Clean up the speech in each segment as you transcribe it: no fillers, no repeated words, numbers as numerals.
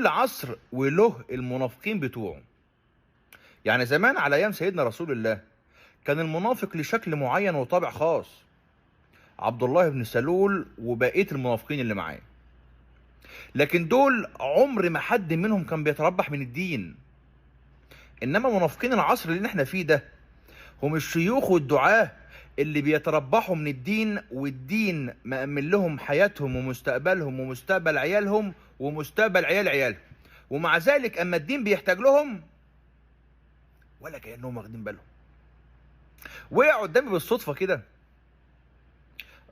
كل عصر وله المنافقين بتوعه. يعني زمان على ايام سيدنا رسول الله كان المنافق لشكل معين وطابع خاص، عبد الله بن سلول وبقية المنافقين اللي معاه. لكن دول عمر ما حد منهم كان بيتربح من الدين. انما منافقين العصر اللي احنا فيه ده هم الشيوخ والدعاة اللي بيتربحوا من الدين، والدين مأمن لهم حياتهم ومستقبلهم ومستقبل عيالهم ومستقبل عيال عيالهم، ومع ذلك اما الدين بيحتاج لهم ولا كأنهم واخدين بالهم. وقع قدامي بالصدفة كده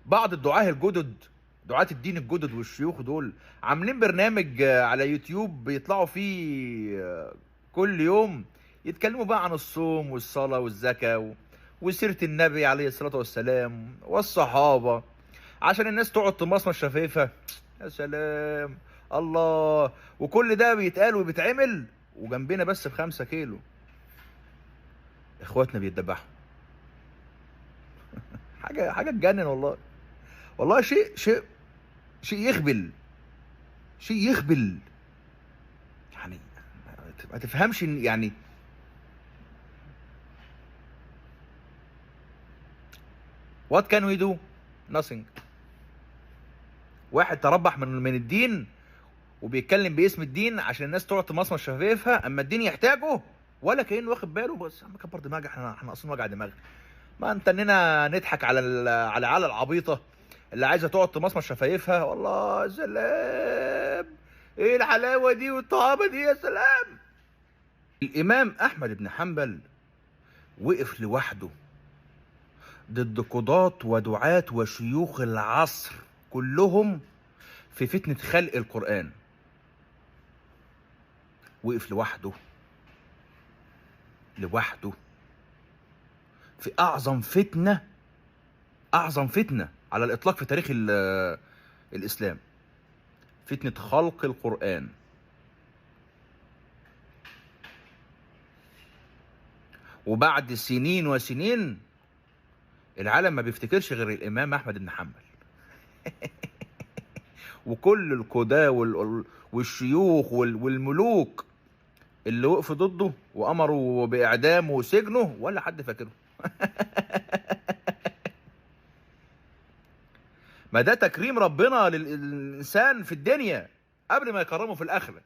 بعض الدعاة الجدد، دعاة الدين الجدد والشيوخ دول، عاملين برنامج على يوتيوب بيطلعوا فيه كل يوم يتكلموا بقى عن الصوم والصلاة والزكاة وسيرة النبي عليه الصلاة والسلام والصحابة، عشان الناس تقعد تمصمص شفايفها. يا سلام الله! وكل ده بيتقال وبيتعمل وجنبنا بس ب5 كيلو اخواتنا بيتذبحوا. حاجة تجنن والله. والله شيء شيء شيء يخبل، شيء يخبل. يعني ما تفهمش يعني what can we do؟ nothing. واحد تربح من الدين وبيتكلم باسم الدين عشان الناس تقعد تمصمص شفايفها، اما الدين يحتاجه ولا كأنه واخد باله. بس عم كبر دماغك، احنا ناقصين وجع دماغ. ما انت اننا نضحك على العيال العبيطه اللي عايزه تقعد تمصمص شفايفها. والله يا سلام، ايه الحلاوة دي والطعامه دي، يا سلام. الامام احمد بن حنبل وقف لوحده ضد قضاة ودعاة وشيوخ العصر كلهم في فتنة خلق القرآن. وقف لوحده، لوحده في أعظم فتنة، أعظم فتنة على الإطلاق في تاريخ الإسلام، فتنة خلق القرآن. وبعد سنين وسنين العالم ما بيفتكرش غير الإمام أحمد بن حنبل. وكل القضاة والشيوخ والملوك اللي وقفوا ضده وأمروا بإعدامه وسجنه ولا حد فاكره. ما ده تكريم ربنا للإنسان في الدنيا قبل ما يكرمه في الآخرة.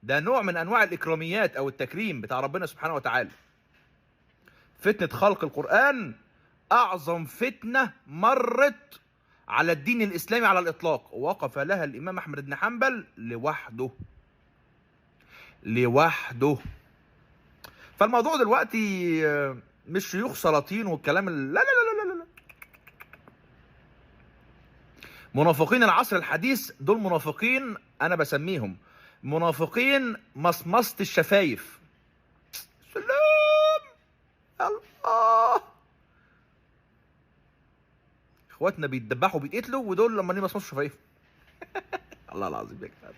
ده نوع من أنواع الإكراميات أو التكريم بتاع ربنا سبحانه وتعالى. فتنة خلق القرآن أعظم فتنة مرت على الدين الإسلامي على الإطلاق، وقف لها الإمام أحمد بن حنبل لوحده، لوحده. فالموضوع دلوقتي مش شيوخ سلاطين والكلام، لا لا لا لا لا. منافقين العصر الحديث دول منافقين، أنا بسميهم منافقين مصمصة الشفايف. سلام الله، اخواتنا بيتذبحوا وبيتقتلوا ودول لما يمصمصوا شفايفهم. الله العظيم يا جدعان.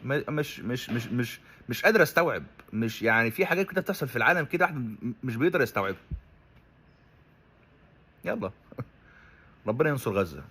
مش مش مش مش مش قادر استوعب. مش يعني في حاجات كده بتحصل في العالم كده واحد مش بيقدر يستوعبها. يلا ربنا ينصر غزة.